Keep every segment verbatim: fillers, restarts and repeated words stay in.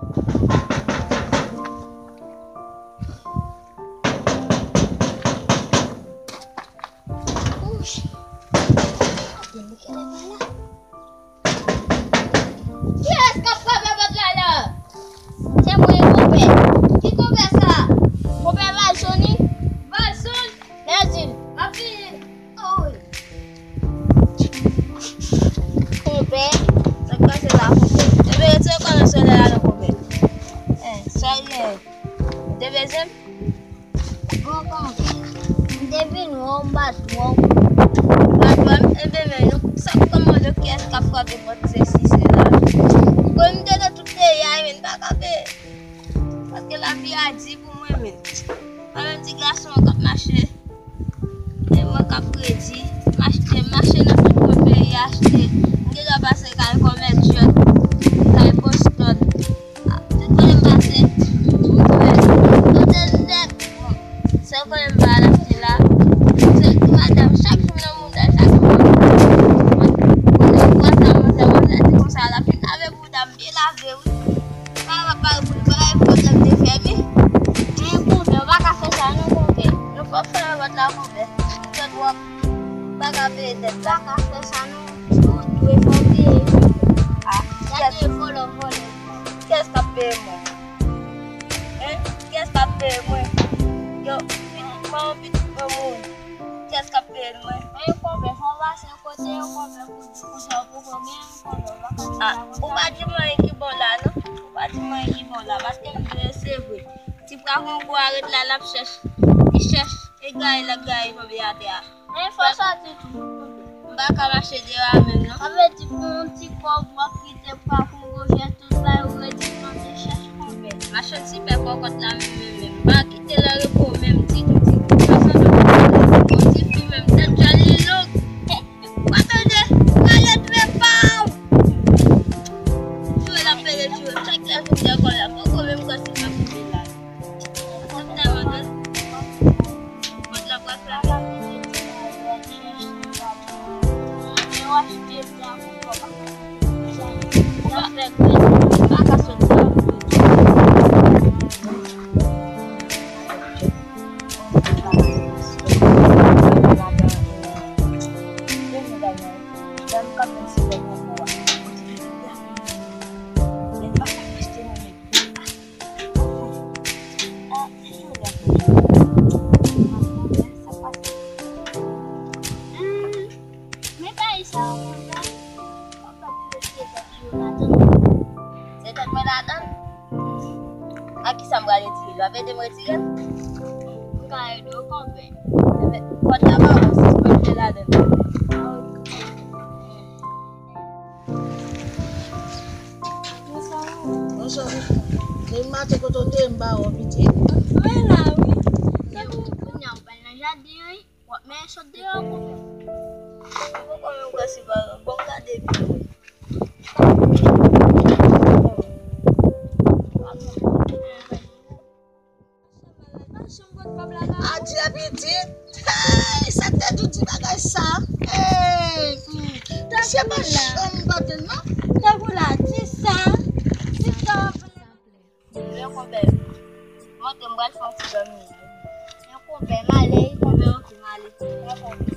Wouch. Kiyès k ap frape pòt la la? Se mwen, konpè. Ki konpè sa? Konpè Valson wi. Valson? Lèzil. M ap vini. Konpè, sa k pase la, konpè? Ebyen, retire kò nan solèy la non, konpè. Eh, sa l ye? Ou te bezwen m? Bon, konpè, m te vin wè w, m pa t wè w. M pa t wè m? Ebyen, men nou, sa k kòmande kiyès k ap frape pòt sesi sela? Bon, m te nan tout peyi a, men m pa kanpe. Paske lavi a di pou mwen menm. Mwen menm ti gason an k ap mache. E mwen k ap kredi. M achte, m mache nan tout kwen peyi a achte. M gentan pase kay Kòmèt Jòt, kay Boston. Ah, tout kote m pase, m fè. Kote nèt. Bon, sèl kote m pa al achte la. Se madanm, chak jou m nan mouda, chak jou m nan mouda. Mwen, mwen, mwen, sa, mwen, sa, mwen, sa, di konsa, la fin lave bouda m. Byen lave wi. Pa, pa, pa, pa, pa, pwoblèm de fèmen. Men konpè, ou pa ka fè sa non, konpè. Nou p ap fèmen pòt la, konpè. Ou fè twòp. Pa ka peye dèt la. Pa ka fè sa non. Ou dwe fè w peye. Ah, gade vòlè, vòlè. Kiyès k ap peye mwen? Hein? Kiyès k ap peye mwen? Yo, pitit mwen, pitit mwen mouri. Kiyès k ap peye l mwen? Men konpè, fò w pase kote yo, konpè, pou di konsa ou poko gen, konpè, ou pa ka di sa konsa. Ah, ou pa di mwen ki bon la, non. Ou pa di mwen ki bon la, paske m vle, se vre. Ti bwa kongo a ret la, l ap chèch. Li chèch, e gaye l ap gaye tonbe atè a. Men fò w sòti tou, konpè. M pa ka mache deyò a menm, non. Sa vle di pou yon ti kòb w ap kite bwa kongo fè tout bagay, ou redi plante chèch konpè. Mache ti pè kòkòt la menm, menm, menm. M pa kite l an repo menm ditou, ditou. Sa sanble yon ti fi menm, tèt djòl li long. W ap tande, pale trè fò. Jwe l ap pede jwe, chak lè vin dèkò la, poko menm kò si m ap kite la. Sa m tèlman tande. Mwen t ap pral fè. Men bagay sa yo konsa. Se tèt mwen ladann. A kisa m pral retire l? W ap ede m retire l? M ka ede w, konpè. Pòt la pa bon, sispann fè ladann. Bonswa. Bonswa. Depi maten kote w te ye m pa wè w pitit. Mwen la wi. Se pou kounye a ou pral nan jaden an wi. W ap mennen sot deyò konpè. Ou poko menm pran si pa bon gade epi mwen. Adye pitit. Hey, sa k te di w di bagay sa? Hey, hmm. Misye pa janm bate non. Tankou la, di sa. Di sa. Lè konpè, montre m pral fè yon ti dòmi. Lè konpè, m ale. Konpè, oke, m ale. Lè konpè.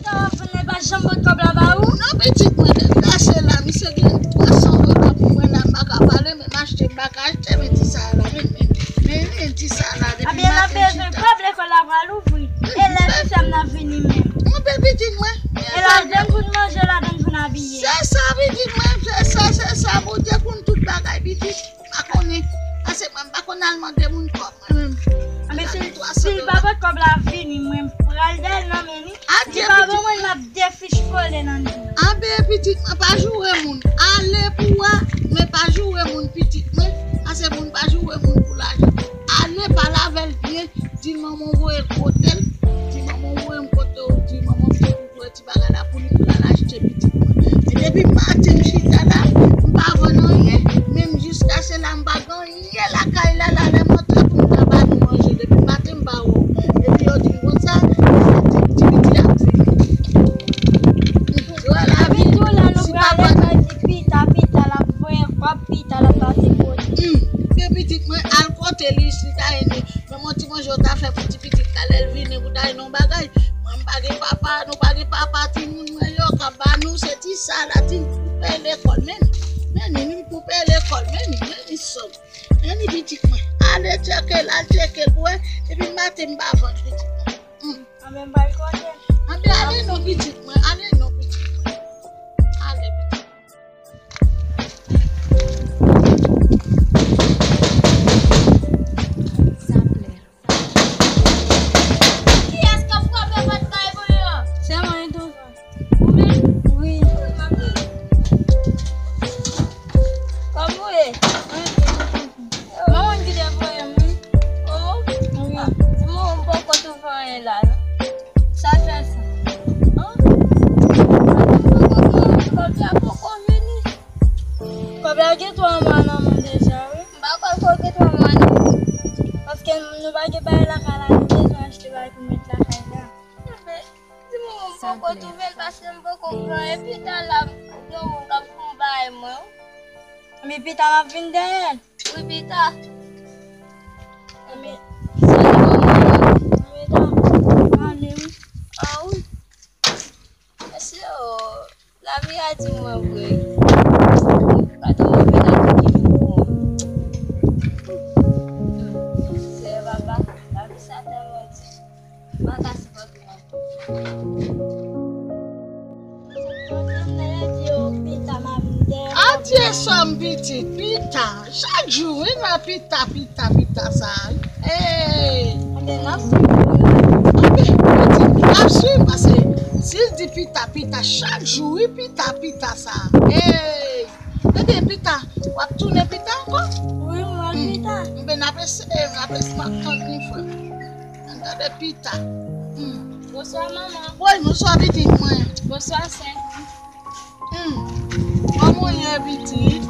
Sa w ap vin la, pa janm pot kòb la ba ou? Non, pitit mwen, depi lè se la, misye gen twa san dola pou mwen la, m pa ka pale, men m achte, m pa ka achte, men ti sa la, men, men, men, men, ti sa la, depi maten chita. Ebyen, n ap bezwen kòb, lekòl la pral ouvri. E lè ki fè m n ap vini menm. Mwen pe pitit mwen. E ladann pou n manje, ladann pou n abiye. Se sa, pitit mwen, se sa, se sa, Bondye konn tout bagay, pitit. M pa konnen. Pase mwen, m pa konn al mande moun kòb, mwen menm. Anben, si, si l pa pot kòb la vini, mwen, m pral dèyè l nan men li. Adye, pitit mwen. Si l pa ban mwen, m ap defich kole nan men li. Anben, pitit mwen, pa joure moun. Ale pou w a, men pa joure moun, pitit mwen. Pase moun pa joure moun pou lajan. Ale, pale avè l byen. Di l manman w voye l kote l. Di manman w voye m kote w. Di manman m te pou voye ti bagay la pou li, pou l al achte pitit mwen. Men depi maten m chita la, m pa vann anyen. Menm jiskaske la, m pa gen anyen lakay la, la, lè m antre pou m ka ba nou manje. Depi maten m pa wè w. Epi yo di m konsa, yo di lekòl, men, men, men, pou peye lekòl, men, men, men, sòm. Men, pitit mwen, ale tcheke l, al tcheke l, pou wè, depi maten m pa vann pitit mwen. Hmm. Anben, m pral konnen. Anben, ale non, pitit mwen, ale non, pitit mwen. Ale, pitit. Sa klè. Kiyès k ap frape pòt kay mwen an? Se mwen tou. Ou menm? Wi. Kòman w ye? Manman ki te voye m wi. Oh? Wi. Di mwen m poko twouve anyen la non. Sa fè sa. An? Kòb la poko vini. Kòb la gen twa mwa nan men deja wi. M pa kwè kòb gen twa mwa non. Paske nou pa gen bagay lakay la, nou bezwen achte bagay pou met lakay la. Di mwen m poko twouve l paske m poko pran epi talè yon moun k ap fè yon bagay mwen wi. Men pita m ap vin dèyè l. Wi pita. Men se yon moun. Pita. Ale wi. Ah wi. Mesye o, lavi a di mwen vre. Gade yon move lavi ki vin pou mwen. Seyè papa, lavi sa tèlman di. M pa ka sipòte lavi. Adye sòm pitit, pita. Chak jou, wi, nan pita, pita, pita sa a, wi. Hey! Anben, n ap swiv. Anben, pitit, n ap swiv, paske si l di pita, pita, chak jou, wi, pita, pita sa a. Hey! Ebyen, pita, w ap tounen pita ankò? Wi, m pral pita. Anben, n ap eseye, n ap eseye, m ap tann li, frè m. N gade pita. Hmm. Bonswa, manman. Woy, bonswa, pitit mwen. Bonswa, sè. Hmm. Kòman w ye, pitit?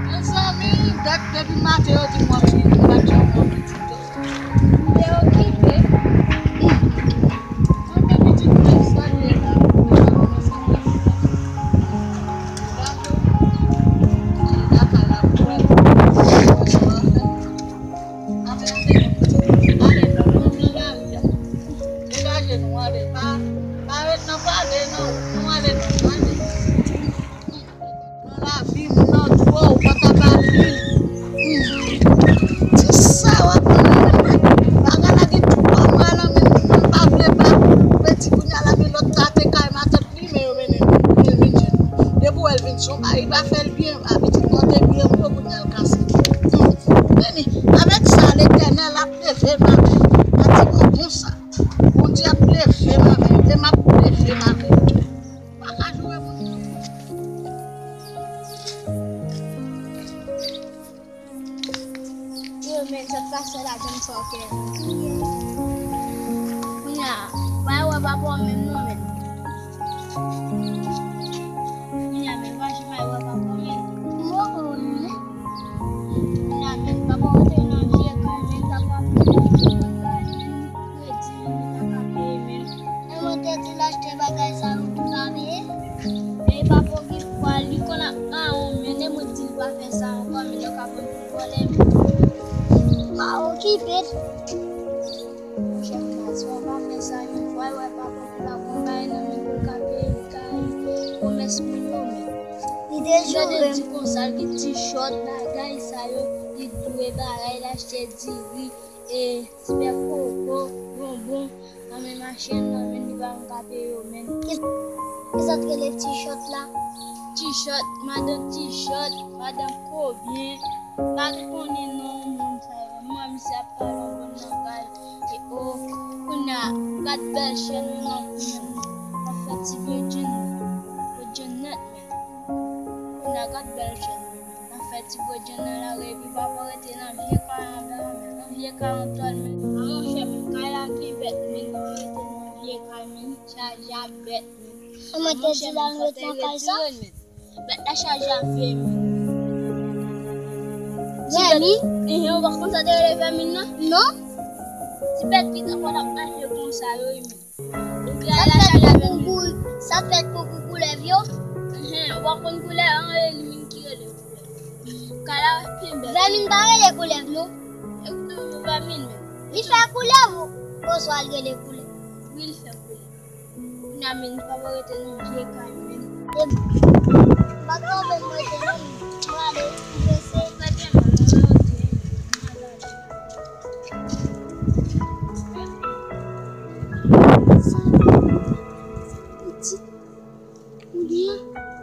Mezanmi, dat depi maten yo di m w ap vini, m pa t janm wè w, pitit. M te okipe. Hmm. Mwen te pitit mwen salye la. Gade. Gade la pou wè. Degaje nou ale. Pa, pa ret nan pale, non. Nou ale, non. Nou ale. Nan lavi, moun nan dwe w pa ka pa viv. Ti sa w ap nan men mwen. Bagay la gen twa mwa nan men mwen. Mwen pa vle pa. Mwen di kounye a la, men lòt tate kay matant li, men yo mennen l. Depi w wè l vin, se yon bagay, li pa fè l byen. A pitit mwen te byen, mwen kounye a l kase. Hmm. Vini, avèk sa, Letènèl ap leve m avè l. A ti mwen konsa. Bondye ap leve m avè l. E m ap leve m avè l. Pa ka joure moun nan. Yo, men, sa k pase la, janm sa w kè. Kounye a, w pa wè papa w menm non, men. Kounye a, men, w pa janm wè papa w menm. Mwen, mwen, mwen. Kounye a, men, papa w te nan vye kay, men, papa w te nan vye kay, men. Kredi, li pa ka peye menm. E mwen te di l achte bagay sa yo pou l pa peye. E papa w gen fwa, li konn ap mawon, men e mwen di l pa fè sa ankò, men yo ka pran pou vòlè menm. Pa okipe l. Monchè, m pa di w pa fè sa yon fwa, e wè papa w pou l ap pran bagay nan men pou l ka peye kay, komès moun yo menm. Li te joure m. Yo te di konsa, l gen ti chòt, bagay sa yo, li dwe bagay, l achte diri, e ti bèk koko, bonbon, nan men machann nan, men li pa janm ka peye yo, men. Ki, ki sa t rele ti chòt la? Ti chòt, madan ti chòt, madan kobyen, pa t konnen non moun sa yo. Mwen, misye ap pale yon bon langaj. E o, kounye a, gad bèl chèn wi nan kou menm. W ap fè ti bredjenn, bredjenn nèt menm. Kounye a, gad bèl chèn. Nan fè ti bredjenn nan lari epi papa w rete nan vye kay anba a, nan vye kay an tòl, men. A monchè, men kay la gen bèt, men li rete nan vye kay, men chaje ak bèt, men. Kòman te di la nou rete nan kay sa? Bèt la chaje ak vèmin. Vèmin? Enhen, ou pa konn sa te rele vèmin nan? Non. Ti bèt ki te konn ap mache konsa yo, wi, men. Sa t fèt pou koukouy, sa t fèt pou kou koulèv yo? Enhen, ou pa konn koulèv, an, e li menm ki rele koulèv. Kay la pi bèl. Vèmin pa rele koulèv non. E koute vèmin men. Li fè koulèv ou oswa l rele koulèv? Wi, li fè koulèv. Kounye a menm, papa rete nan vye kay menm. Mwen pa twò vle mwen te menm. Mwen ale, m prese. Sa pitit. Kounye a,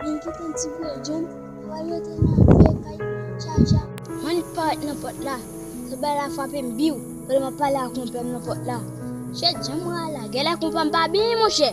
vin kite ti vye John, pral rete nan vye kay chacha. Mwen parèt nan pòt la. Se bagay la frape m biw, pandan m ap pale ak konpè m nan pòt la. Chè, jan mwen la, genlè konpè m pa byen, monchè.